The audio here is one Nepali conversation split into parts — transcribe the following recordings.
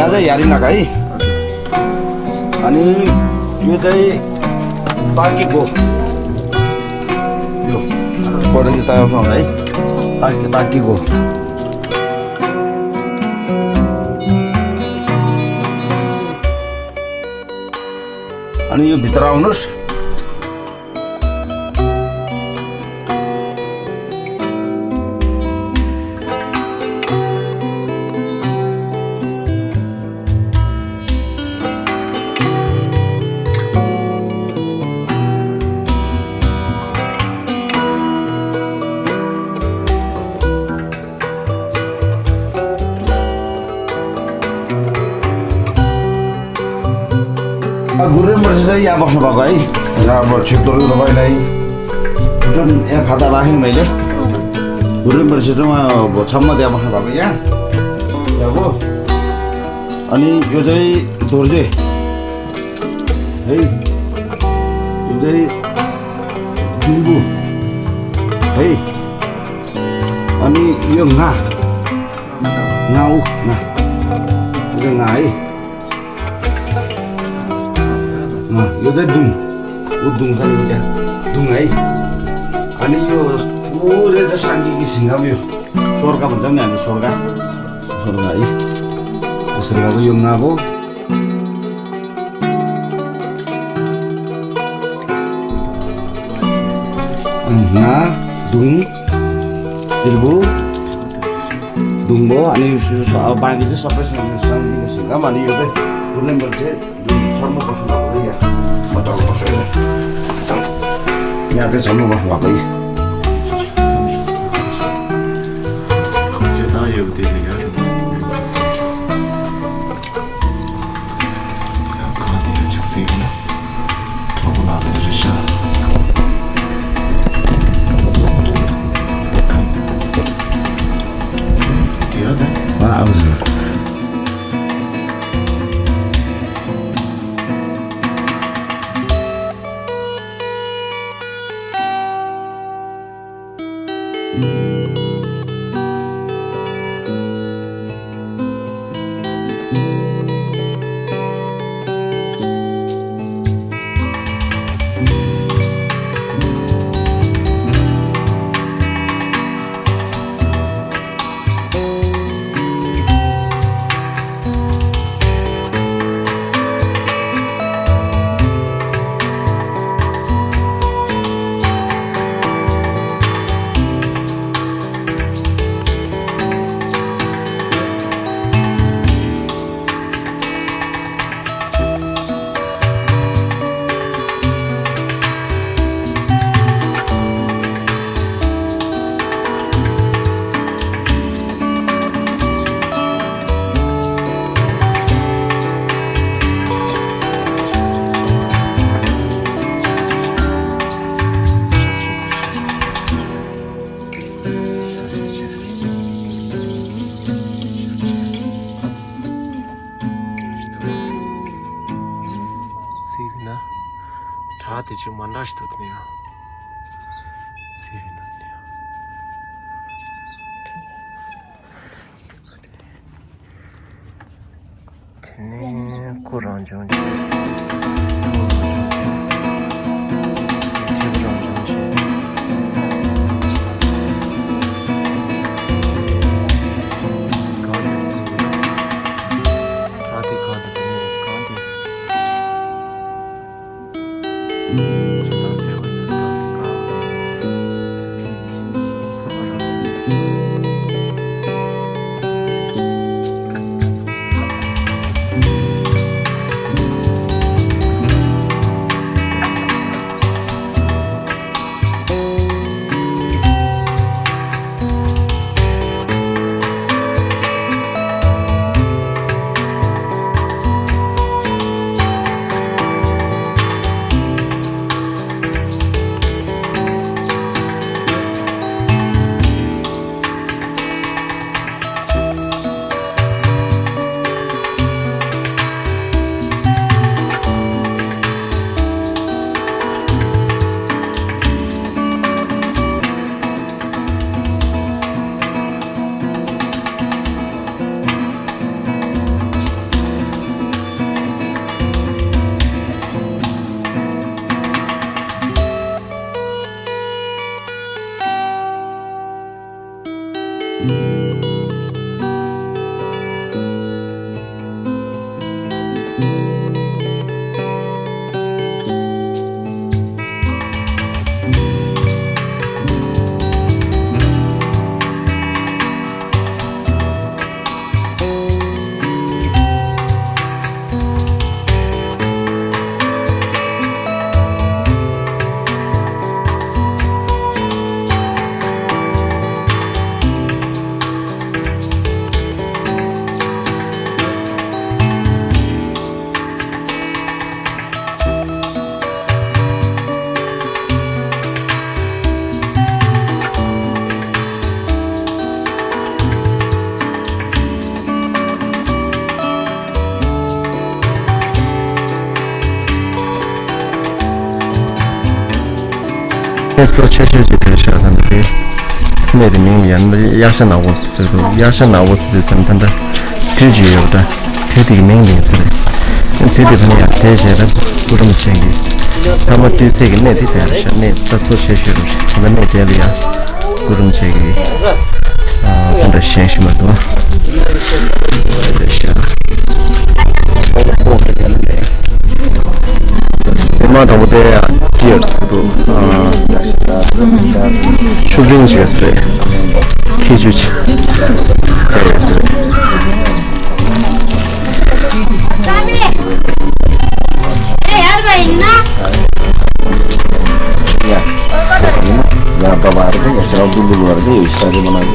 यहाँ चाहिँ यारिनाक है। अनि यो चाहिँ ताकीको यो पोर्टुगिज टाइपमा है, ताकीको। अनि यो भित्र आउनुहोस्। गुरु रिम्पोछे चाहिँ यहाँ बस्नु भएको है। यहाँ अब क्षेत्रहरू तपाईँलाई जुन यहाँ खाता राखेँ मैले। गुरु रिम्पोछे चाहिँ उहाँ छम्म त्यहाँ बस्नु भएको यहाँको। अनि यो चाहिँ दोर्जे है, यो चाहिँ बिल्बु है। अनि यो यो चाहिँ है। यो चाहिँ दुङ छ नि त्यहाँ दुङ है। अनि यो पुरै चाहिँ शान्तिकी सिङ्गा यो स्वर्ग भन्छौँ नि हामी, स्वर्ग है। त्यसरी अब यो ङाको ङा दुङ तिर्बु दुङ भयो। अनि बाँकी चाहिँ सबै शान्तिकी सिङ्गा। अनि यो चाहिँ गुरुलेम्बर चाहिँ छम्म बस्नु भएको यहाँ मजाको बस्यो यहाँ चाहिँ छम्म बस्नु भएको है। 做确实就的是他们的那的名言，Yaksha Nagpo是的，Yaksha Nagpo是咱们的自己有的，特地命令是的，特地他们也这些的不这么轻易，他们对这个内地的是内，他做确实的是，他们内地里啊不这么轻易，真的现实嘛多，这些。嘛，他们的第二次都出征去是的，开出去，对是的。यहाँ दबाएर चाहिँ यसलाई दुलुल गरेर चाहिँ यो स्टाइल बनाएको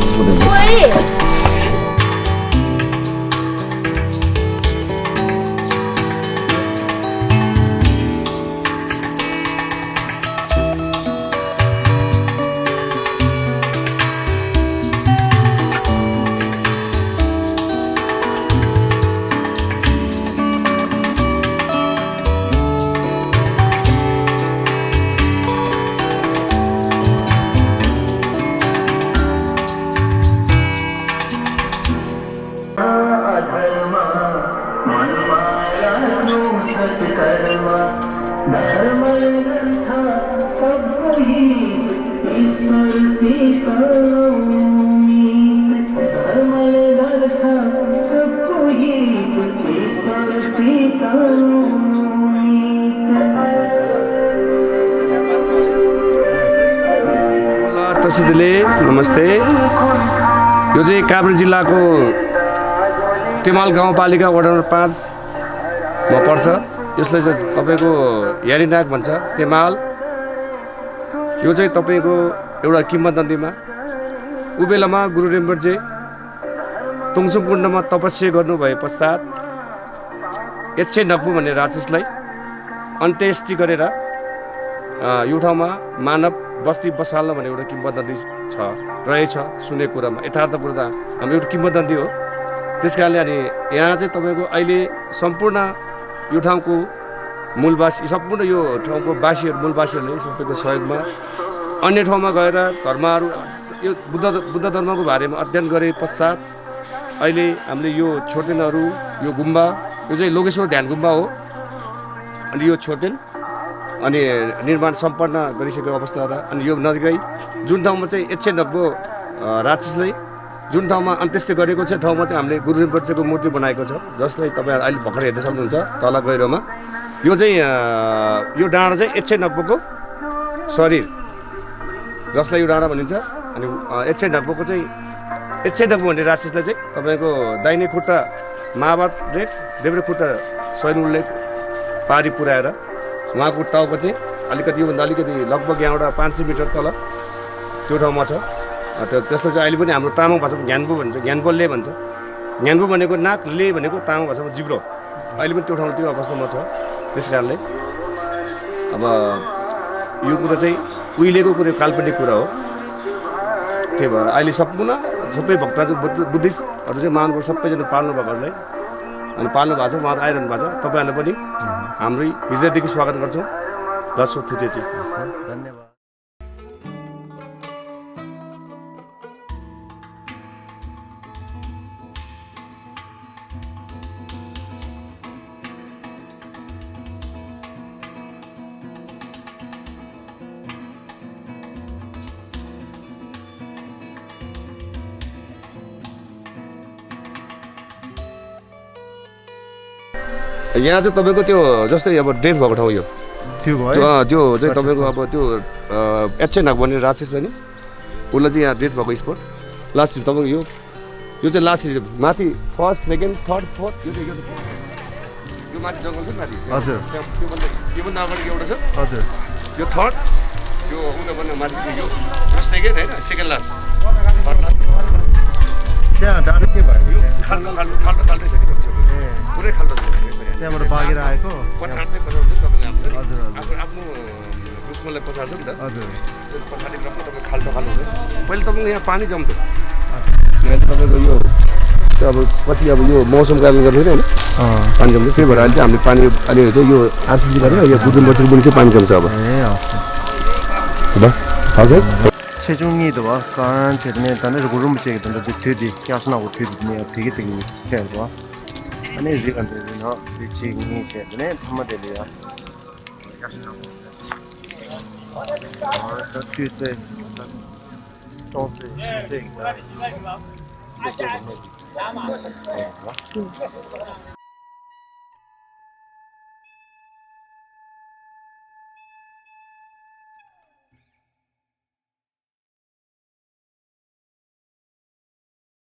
नमस्ते यो चाहिँ काभ्रे जिल्लाको तेमाल गाउँपालिका वडा नम्बर 5 मा पर्छ यसलाई चाहिँ तपाईको यारिनाक भन्छ तेमाल यो चाहिँ तपाईको एउटा किम्वदन्तीमा उबेलामा गुरु रिम्पोचे तुङसुङ कुण्डमा तपस्या गर्नु भए पश्चात याक्शा नगपो भन्ने राक्षसलाई अन्त्येष्टि गरेर यो ठाउँमा मानव बस्ती बसाल्न भन्ने एउटा किम्वदन्ती छ रहेछ सुनेको कुरामा यथार्थ कुरा त हाम्रो एउटा किम्वदन्ती हो त्यसकारणले अनि यहाँ चाहिँ तपाईको अहिले सम्पूर्ण यो ठाउँको मूलवासी सम्पूर्ण यो ठाउँको वासीहरू मूलवासीहरूले सबैको सहयोगमा अन्य ठाउँमा गएर धर्महरू यो बुद्ध धर्मको बारेमा अध्ययन गरे पश्चात अहिले हामीले यो छोडेनहरू यो गुम्बा यो चाहिँ लोकेश्वर ध्यान गुम्बा हो अनि यो छोडेन अनि निर्माण सम्पन्न गरिसकेको अवस्था र अनि यो नजिकै जुन ठाउँमा चाहिँ याक्शा नगपो राक्षसले जुन ठाउँमा अन्त्येष्टि गरेको छ ठाउँमा चाहिँ हामीले गुरु रिम्पोचेको मूर्ति बनाएको छ जसलाई तपाईहरु अहिले भर्खर हेर्न सक्नुहुन्छ तल गहिरोमा यो चाहिँ यो डाँडा चाहिँ याक्शा नगपोको शरीर जसलाई यो डाँडा भनिन्छ अनि याक्शा नगपोको चाहिँ याक्शा नगपो भन्ने राक्षसलाई चाहिँ तपाईको दाहिने खुट्टा महाभारत रेख देब्रे खुट्टा सैनुले पारी पुर्याएर उहाँको टाउको चाहिँ अलिकति योभन्दा अलिकति लगभग यहाँबाट 500 मिटर तल त्यो ठाउँमा छ त्यसलाई चाहिँ अहिले पनि हाम्रो तामाङ भाषामा ज्ञानबो भन्छ ज्ञानबोलले भन्छ ज्ञानबो भनेको नाक ले भनेको तामाङ भाषामा जिब्रो अहिले पनि त्यो ठाउँमा त्यो अवस्थामा छ त्यसकारणले अब यो कुरा चाहिँ उहिलेको कुरा काल्पनिक कुरा हो त्यही भएर अहिले सम्पूर्ण सबै भक्तहरू बुद्धिस्टहरू चाहिँ महानुभाव सबैजना पाल्नु भएकोहरूलाई अनि पाल्नु भएको छ उहाँहरू आइरहनु भएको छ तपाईँहरूलाई पनि हाम्रै हृदयदेखि स्वागत गर्छौँ लसो थुचेची धन्यवाद। यहाँ चाहिँ तपाईँको त्यो जस्तै अब डेथ भएको ठाउँ यो त्यो भयो त्यो चाहिँ तपाईँको अब त्यो याक्शा भन्ने राक्षस छ नि उसलाई चाहिँ यहाँ डेथ भएको स्पट लास्ट तपाईँको यो चाहिँ लास्ट माथि फर्स्ट सेकेन्ड थर्ड फोर्थ यो माथि जङ्गल छ माथि हजुर त्योभन्दा अगाडि एउटा छ हजुर यो थर्ड त्यो उनीहरू माथि यो सेकेन्ड होइन सेकेन्ड लास्ट थर्ड लास्ट त्यहाँ डाँडो के भयो खाल्टो छ कि पुरै खाल्टो छ त्यहाँबाट बागेर आएको पछाड्दै तपाईँले हजुर आफ्नो दुश्मनलाई पछाड्छ नि त हजुर पछाडि तपाईँ खाल्टो हुन्छ पहिले तपाईँको यहाँ पानी जम्थ्यो यहाँ तपाईँको यो अब पछि अब यो मौसम कारणले गर्दाखेरि होइन पानी जम्छ त्यही भएर अहिले चाहिँ हामीले पानी अहिले चाहिँ यो आरसिसी गरेर यो बुद्ध मन्दिर पनि चाहिँ पानी जम्छ अब हजुर 최종이도 와 간체네 단에 고름체 단데 되디 야스나고 되디 되게 되게 해봐 아니 지금 되나 지금이 되네 담아들이야 야스나고 저 뒤에 또